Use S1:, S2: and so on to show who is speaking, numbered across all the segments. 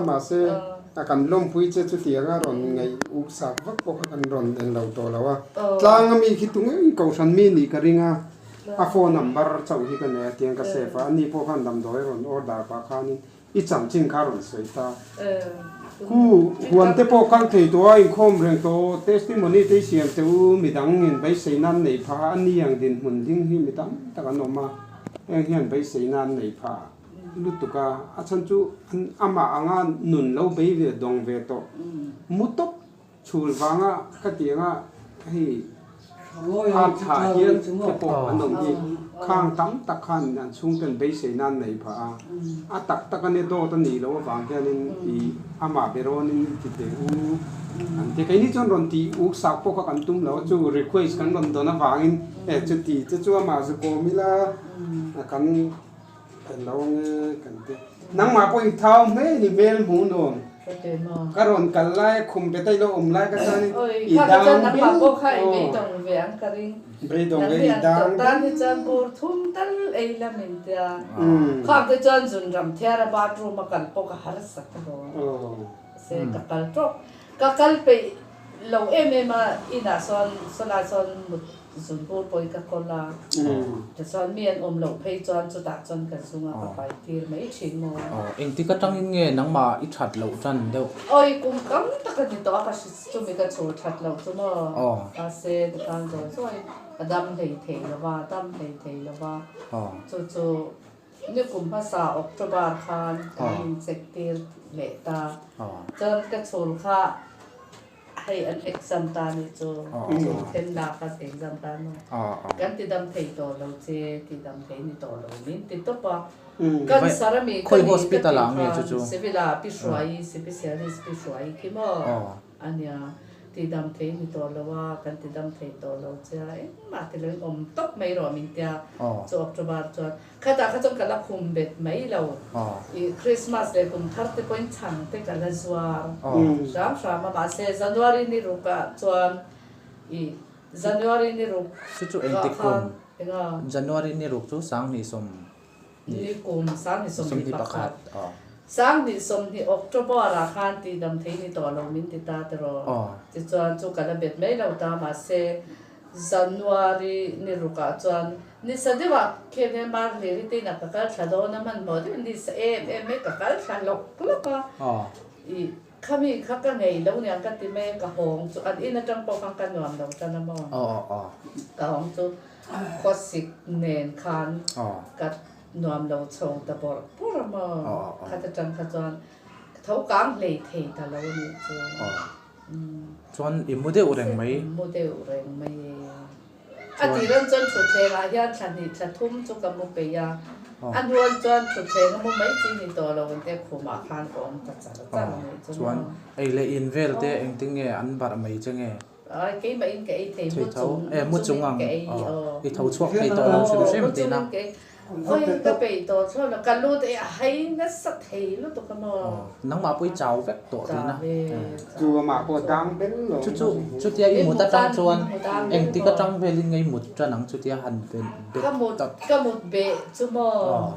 S1: Mahse, a kan lawmpui che chutianga rawn ngaih uk sak vak pawh kha kan rawn en lo tawh lo a. Tlanga mi khi tu ngei kohhran mi nih ka ring a, a phone number chauh hi ka nei a tiang ka save a, ani pawh khan damdawi rawn order pah khanin i chanchin kha rawn sawi ta. Khu huan te pawh kal thei tawh a, inkhawm reng tawh testimony te i siam che u, midang in beiseina an nei phah a, ani ang dinhmun ding hi mi tam tak an awm a, heng hian beiseina an nei phah. Lutuk a, a chhan chu amah anga nun lo bei ve dawng ve tawh mu tawp chhul vanga ka ti anga hei a thlah hian te pawh an awm hi khang tam tak khan an chhungten beisei nan nei phah a, a tak tak a ni dawt a nih loh avang hianin ih amah be rawnin i ti teh u an ti keini chuan rawn tih uk sak pawh kha kan tum lo a chu request kan rawn dawn avangin e chuti te chu amah zu kawm ila kan Kan lo nge kan ti. Nangmah pawh i thau hmel i hmel hmuh nuam. Ka rawn kal lai a khum pe ta i lo awm lai ka chuan i dang bil. Beidawng ve i dang bil.
S2: Zunbur pawhin ka kawl a, tichuan mi an awm loh phei chuan chutah chuan ka zung a, ka pai tir mai thin maw.
S3: Aw, engtik atangin nge nangmah i that loh tan deuh?
S2: Awi, kum tam tak a ni tawh a, ka hri chumi ka chhur that loh chu maw. Mahse, tikhan zawi zawi a dam hlei thei lo va, dam hlei thei lo va, chu chu ni kum hmasa October khan kan incheck tir leh ta, chuan ka chhur kha Hei an exam ta nih chu chu then lak a exam ta nu kan ti dam thei tawh lo che ti dam thei ni tawh lo min ti tawp a cancer a mi ka ni ka tih khan civil ah pi hruai specialist pi hruai khi maw ania ti dam thei ni tawh lo a kan ti dam thei tawh lo che a engmah ti lo in awm tawp mai rawh min tia chu October chuan Khatah kha chuan ka la khum bet mai lo. I Christmas leh kum thar te pawhin chhang te ka la zuar hram hram a, mahse January ni rukah chuan i January ni ruk
S3: Chu chu engtik kum?
S2: Enga?
S3: January ni ruk chu 2020
S2: Ni kum 2021. 2020 October ah khan tihdam thei ni tawh lo min ti ta tiraw? Tichuan chu ka la bet mai lo ta, mahse January ni rukah chuan nisa deuhah khian hian Marliri te inah ka kal thla dawn a, hmanhmawh deuhin nisa em em mai ka kal thla lawk lawk a, ih khami kha ka ngei lo niang ka ti mai a, ka hawng chu an in atang pawh khan ka nuam lo tan a maw, ka hawng chu khawsik nen khan ka nuam lo chho ta bawrh bawrh a maw, khat atang kha chuan tho kang hlei thei ta lo a nih chu.
S3: Chuan i mu deuh reng mai.
S2: Mu deuh reng mai e. A tih ran chuan thutthleng ah hian thla hnih thla thum chu ka mu peih a. A hnuan chuan thutthleng a mu mai chi ni tawh lo ang te khumah khan ka awm ta char char a nih chu maw.
S3: Chuan ei leh in vel te engtin nge an barh mai che nge?
S2: Ai keimah in ka ei thei mu chung
S3: mu chung in
S2: ka ei aw.
S3: I tho chhuak thei tawh lo hrim hrim tihna.
S2: Oi ka peih tawh thlawt lo, ka lu te a hai nasa thei lutuk a maw.
S3: Nangmah pawh i chau vek tawh tihna.
S1: Chu amah pawh dang bel lo.
S3: Chu chu chutia i mut atang chuan engtik atang velin nge i mut tan ang chutia han bet
S2: tak. Ka mut beh chu maw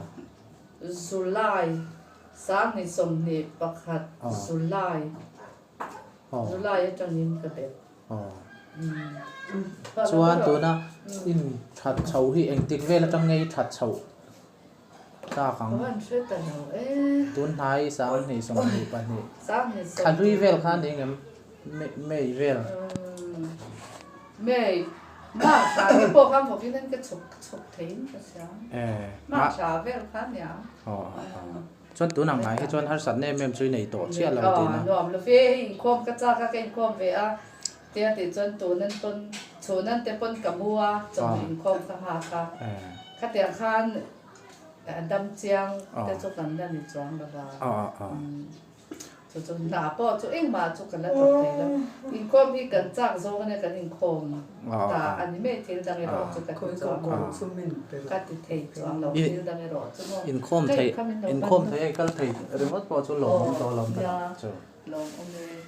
S2: July 2021 July July atangin ka bet.
S3: Chuan tuna in that chho hi engtik vel atang nge i that chhoh tak ang? Tun hnai 2022 thla hlui vel kha a ni ngem? May vel.
S2: May March ah te pawh khan vawkin an ka chhuk chhuk thei in ka hria. March ah vel kha a nia.
S3: Chuan tun ang ngai hi chuan harsatna em em chu i nei tawh chiah lo tihna.
S2: Nuam lo ve, hei inkhawm ka chak a, ka inkhawm ve a, tia tih chuan tun an pawn, chhun an te pawn ka mu a, chawhnu inkhawm ka nghak a, khatiang khan dam chiang te chu kan la ni chuang lo va. Chu chu hna pawh chu engmah chu ka la thawk thei lo. Inkhawm hi kan chak zawng ania kan inkhawm ta a ni mai thil dang erawh chu ka ti chuang lo. Ka ti thei chuang lo thil dang erawh chu maw.
S3: Inkhawm thei inkhawm thei hei kal thei ringawt pawh chu lawmawm tawh lo ta chu.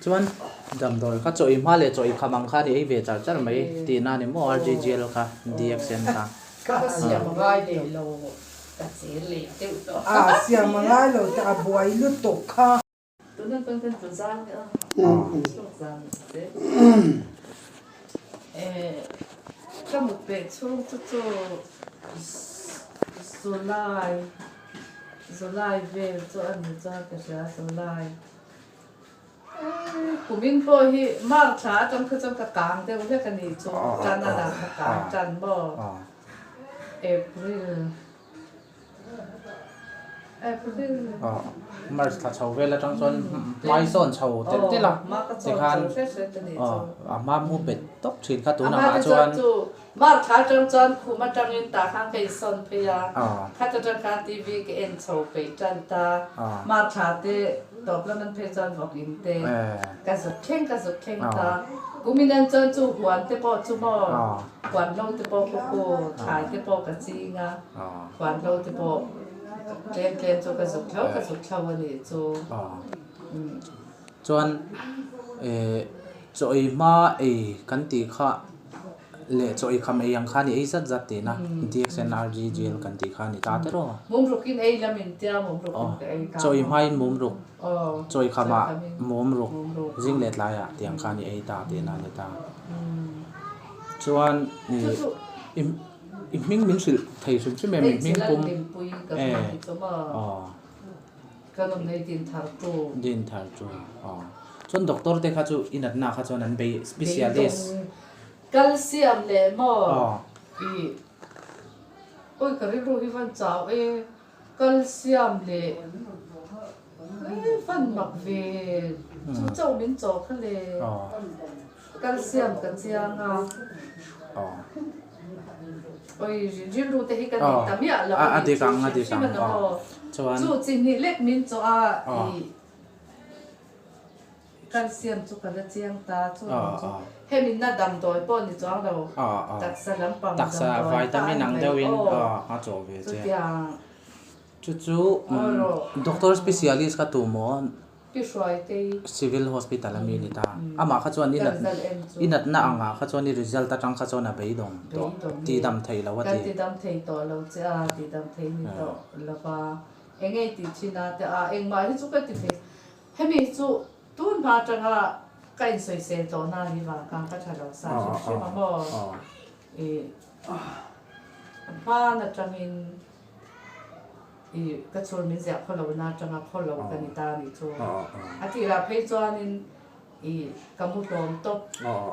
S3: Chuan damdawi kha chaw i hma leh chaw i kham ang khan i ei ve char char mai tihna a ni maw RGGL kha DXN kha.
S2: Ka siam ngai leh lo. Ka chil leh deuh tawh.
S4: A siam a ngai lo te a buai lutuk kha.
S2: Tuna chuan kan tlu zan a, chhuak zan se. Ka mut peh chhung chu chu July July vel chu a ni chuan ka hria July Kumin pawh hi March thla atang kha chuan ka kang deuh hlek a ni chu Canada ka kang tan maw April April
S3: March thla chho vel atang chuan hmai sawn chho telh telh a tikhan a hma mu bet tawp thin kha tunah ah chuan
S2: March thla atang chuan khum atangin tah khan ka insawn phei a, khat atang khan TV ka en chho peih tan ta, March thla te tawp lam an phei chuan vawk in te ka zuk thleng ka zuk thleng ta, kumin an chuan chu huan te pawh chu maw huan lo te pawh ka ku, thlai te pawh ka ching a, huan lo te pawh tlem tlem chu ka zuk thlo ka zuk thlo a nih chu.
S3: Chuan chaw ei hma ei kan tih kha leh chaw ei kham ei ang kha ni ei zat zat tihna DXNRG gel kan tih kha a ni ta tiraw aw.
S2: Mum rukin ei lam in tia mum rukin ka ei ta.
S3: Chaw ei hmain mum ruk, chaw ei khamah mum ruk, zing leh tlaiah tiang kha ni ei ta tihna a ni ta. Chuan i hming min hrilh thei hrim hrim em i hming pum e aw.
S2: Ka rawn nei din thar tu.
S3: Din thar tu aw. Chuan doctor te kha chu i natna kha chuan an bei specialist.
S2: Beidawng calcium leh maw i oi ka rilru hi van chau e calcium leh e van mak ve chu chauh min chaw kha le calcium ka chiang a oi rilru te hi ka nei ta miah lo a ni chu hrim hrim a ni maw chu chi hnih lek min chaw a i Calcium chu ka la chiang ta chu ang chu hemi na damdawi pawh ni chuang lo taksa lampang damdawi kha a ni mai aw chutiang
S3: Chu chu doctor specialist kha tu maw
S2: Pi Hruaitei
S3: Civil Hospital a mi ni ta amah kha chuan i natna angah kha chuan i result atang kha chuan a beidawng tawh tidam thei lo a ti.
S2: Kan tidam thei tawh lo che a tidam thei ni tawh lova eng nge tih thin a te a engmah hi chu ka ti thei Hemi chu tun hma atanga ka insawisel tawh na ni vang khan ka tha lo sa hrim hrim a maw? I hman atangin i ka chhur min ziah khaw lo na atanga khaw lo ka ni ta ni chu. A tirah phei chuanin i ka mu hlawm tawp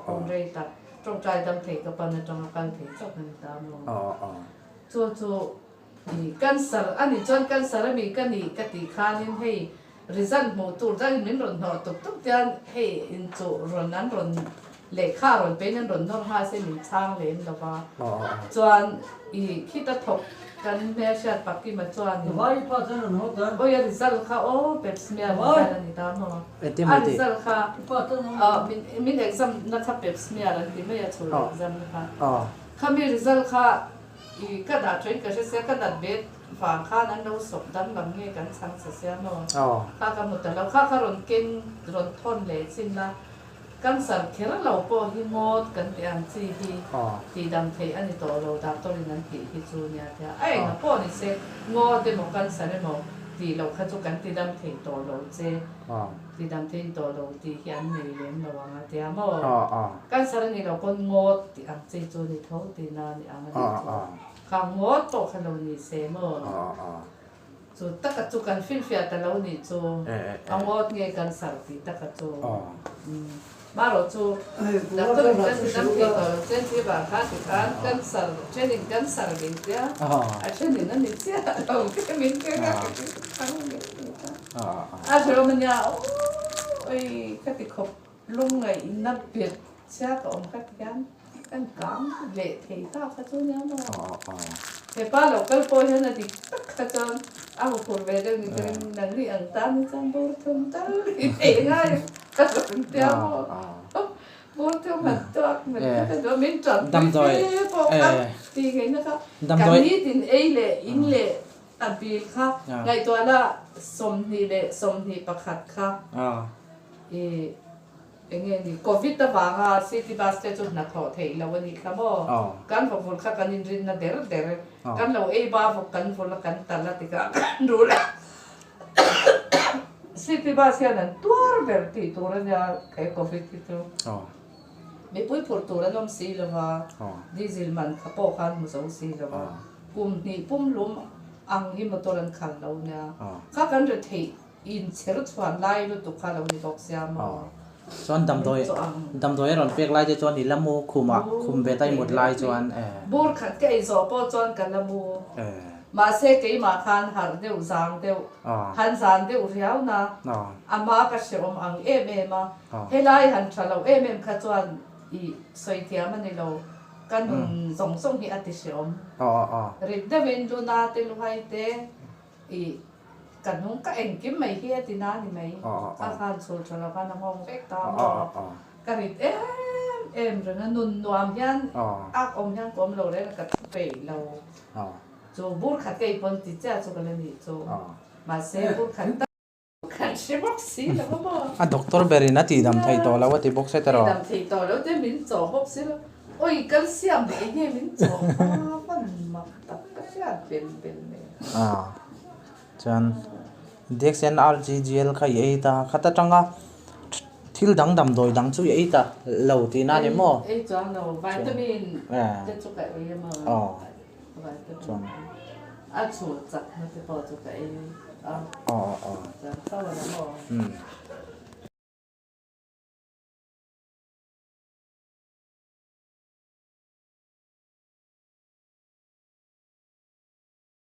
S2: kum rei tak tawngtai dam thei ka pan atanga kal thei chauh ka ni ta maw? Chu chu i cancer a nih chuan cancer a mi ka nih ka tih khanin hei Result hmuh tur dahin min rawn hnawh tuk tuk tian hei inchuh rawn an rawn lehkha rawn pein an rawn nawr nghal se min chhang lem lo va. Chuan i khita thawk kan hmelhriat Pakima chuanin awi a result kha aw pep smear result a ni ta maw? A result kha min exam na kha pep smear an ti mai a chhur exam na kha. Khami result kha i ka dah tawhin ka hre sia ka nat ve Vang khan an lo sawp danglam nge kan chhang che sia maw? Kha ka hmu ta lo. Kha kha rawn keng rawn thawn leh chin la, cancer kher lo pawh hi ngawt kan tih ang chi hi tihdam theih a ni tawh lo doctor in an tih hi chu nia tia. A enga pawh ni se ngawt emaw cancer emaw tih loh kha chu kan tidam thei tawh lo che, tidam thei in tawh lo tih hi an nei lem lo ang a tia maw? Cancer a nih loh pawn ngawt tih ang chi chu ni tho tihna a ni ang a nih chu. Kha ngawt pawh kha lo ni se maw? Chu taka chu kan finfiah ta lo nih chu a ngawt nge kan sar tih taka chu. Marawh chu doctor in kan ti dam thei tawh lo chen thi vang khan ti khan cancer then in cancer min tia a then in a ni chiah lo te min tia ka ti thang min ti kha a hrehawm a nia awii ka ti khawp lungngaihna bet Chhia ka awm kha ti hian kan kang leh thei ta kha chu nia maw? He pa lo kal pawh hian a dik tak kha chuan a hmu phur ve deuh ni ka ring nang ni ang tan hi chuan bur thum tal i thei ngai ka rawn tia maw? Bur thum han tuak mai kha ka duh a min tan pui fe pawh kha ti ngaihna kha kan nitin ei leh in leh a bil kha ngaihtuahna 21 21 kha i Eng nge ni, Covid avanga city bus te chu hna thawh theih loh a nih kha maw? Kan vawk vul kha kan inrinna der der, kan lo ei ba vawk kan vul a kan tal a tikah kan rul a. City. City bus hian an tuar ber tih tur a nia he covid hi chu. Mipui phurh tur an awm si lo va, diesel man kha pawh khan hmu zo si lo va, kum hnih pumhlum ang hi motor an khal lo nia. Kha kan ri theih in chher chhuan lai lutuk kha lo ni bawk sia maw.
S3: Chuan damdawi damdawi a rawn pek lai te chuan i la mu khumah khum ve tai mut lai chuan e.
S2: Bur khat ka ei zawh pawh chuan ka la mu. Mahse keimah khan harh deuh zang deuh han zan deuh riau na a hma ka hreawm ang em em a. Helai han tha lo em em kha chuan i sawi thiam a ni lo ka nun zawng zawng hi a ti hreawm. Rit deuhin luna te luhai te i Ka hnung ka engkim mai hi a ti na ni mai. Ka khan chhul tha lo khan a nghawng vek ta maw. Ka rit em em reng a, nun nuam hian ak awm hian ka awm lo reng a, ka thu peih lo. Chu bur khat ka ipawn ti chiah chu ka la nih chu. Mahse bur khat tak kan hre bawk si lo a maw.
S3: A doctor berin a tihdam theih tawh lo a ti bawk se tiraw?
S2: Tihdam theih tawh lo te min chawh bawk si lo. Oi calcium leh eng nge min chawh kha hman mak tak ka hriat bel bel mai.
S3: Chuan DXNRGGL kha i ei ta, khat atanga thil dang damdawi dang chu i ei ta lo tihna a ni maw?
S2: Ei chuang lo, vitamin te chu ka ei a maw? Vitamin a chhul chakna te pawh chu ka ei a, chuan chauh a la maw?